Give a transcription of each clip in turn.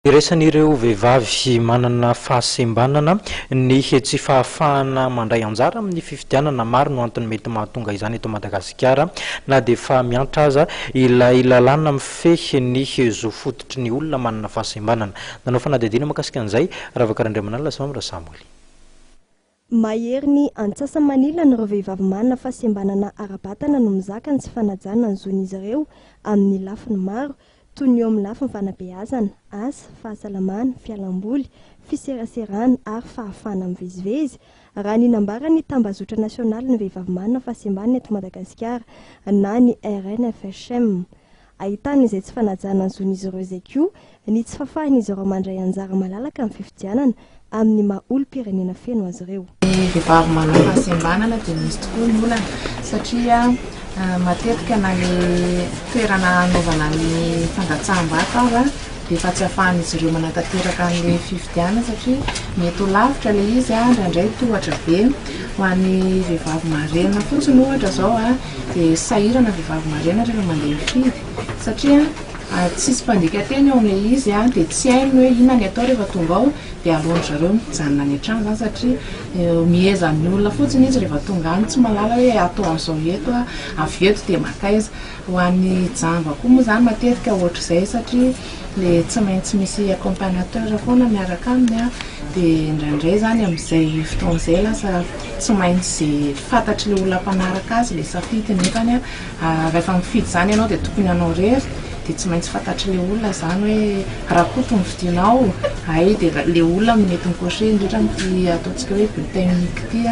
Iraisan'ireo vehivavy manana fahasembanana ny tsy fahafahana mandray anjara amin'ny fifidianana. Maro no antony mety mahatonga izany eto Madagasikara na dia efa miantra aza ilay lalàna mifehy ny zo fototry ny olona manana fahasembanana. Nanao fanadihadiana mahakasika an'izay Ravaka Randriamanalina sy Mamy Rasamoly. Mahery ny antsasa-manilan'ireo vehivavy manana fahasembanana ara-batana no mizaka ny tsy fanajana ny zon'izy ireo amin'ny lafiny maro, toy ny eo amin'ny lafiny fanabeazana, asa, fahasalamana, fialamboly, fiseraserana ary fahafahana mivezivezy, raha ny nambaran'ny Tambazotra Nasionalin'ny Vehivavy Manana Fahasembanana eto Madagasikara na ny RNFHM. Ahitana izay tsy fanajana ny zon'izy ireo izay koa ny tsy fahafahan'izy ireo mandray anjara malalaka amin'ny fifidianana amin'ny maha olom-pirenena feno azy ireo. Ny vehivavy manana fahasembanana dia misy tokoa ny olana satria matetika na ny toerana hanaovana ny fandatsaham-bato aza dia efa tsy ahafahan'izy ireo manatanteraka an'ilay fifidianana satria mety ho lavitra ilay izy, indraindray tohatra be. Ho an'ny vehivavy marenina fotsiny ohatra izao dia sahirana vehivavy marenina rehefa mandeha mifidy satria tsisy mpandika teny eo amin'ilay izy dia tsy hainy hoe inona ny atao rehefa tonga ao dia aleon-dry zareo mijanona any an-trano izany satria miheza amin'ny olona fotsiny izy rehefa tonga any, tsy mahalala hoe atao an'izao eto aho, avy eto dia mankaiza. Ho an'ny jamba koa moa izany matetika ohatr'izay satria ilay tsy maintsy misy accompagnateur foana miaraka aminy dia indraindray izany amin'izay fotoana izay lasa tsy maintsy izay fantatr'ilay olona mpanaraka azy ilay safidy nefany rehefa mifidy izany ianao dia tokony hanao irery dia tsy maintsy fantatr'ilay olona izany hoe Rakoto no fidinao, hay dia ilay olona no mety mi-cocher indrindra amin'ity ataontsika hoe bulletin unique ity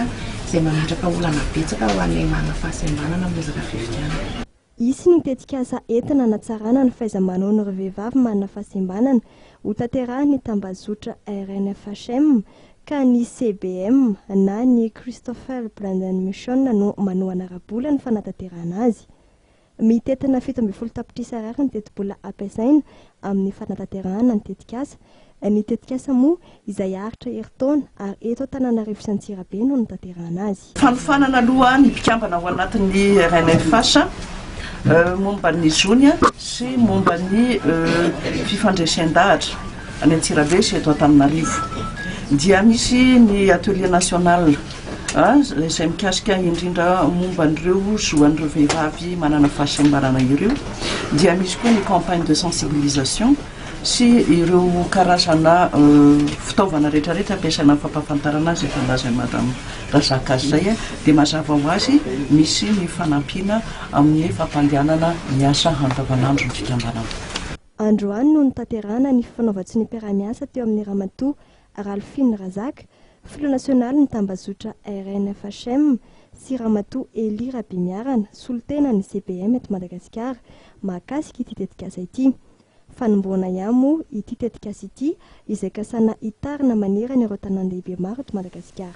izay mametraka olana betsaka ho an'ilay manana fahasembanana amin'ny resaka fifidianana. Hisy ny tetikasa entina hanatsarana ny fahaiza-manaon'ireo vehivavy manana fahasembanana hotanterahin'ny tambazotra RNFHM ka ny CBM na ny Christopher Brandon Mission no manohana ara-bola ny fanatanterahana azy. Mitentina 17 tapitrisa ariary ny tetibola ampiasaina amin'ny fanatanterahana ny tetikasa. Ny tetikasa moa izay haharitra herintaona ary eto Antananarivo sy Antsirabe no hanatanterahana azy. Fanofanana aloha ny mpikambana ao anatin'ny RNFH momba ny zony sy momba ny fifandresen-dahatra any Antsirabe sy eto Antananarivo. Dia misy ny atelier national izay mikasika indrindra momba an'ireo zo an'ireo vehivavy manana fahasembanana ireo. Dia misy koa ny campagne de sensibilisation. sy ireo karazana fitaovana rehetra rehetra ampiasaina amin'ny fampahafantarana azy efa nolazain'i Madame Razaka azy izay dia mazava ho azy misy ny fanampiana amin'ny fampandehanana ny asa andavanandro ny fikambanana. Androany no notanterahana ny fifanaovan-tsoniam-piaraha-miasa teo amin'ny Ramatoa Ralphine Razaka, Filoha nasionalin'ny tambazotra RNFHM sy Ramatoa Elie Rabemiarana, solontenan'ny CBM eto Madagasikara, mahakasika ity tetikasa ity. Fanombohana ihany moa ity tetikasa ity izay kasana hitarina manerana ireo tanàn-dehibe maro eto Madagasikara.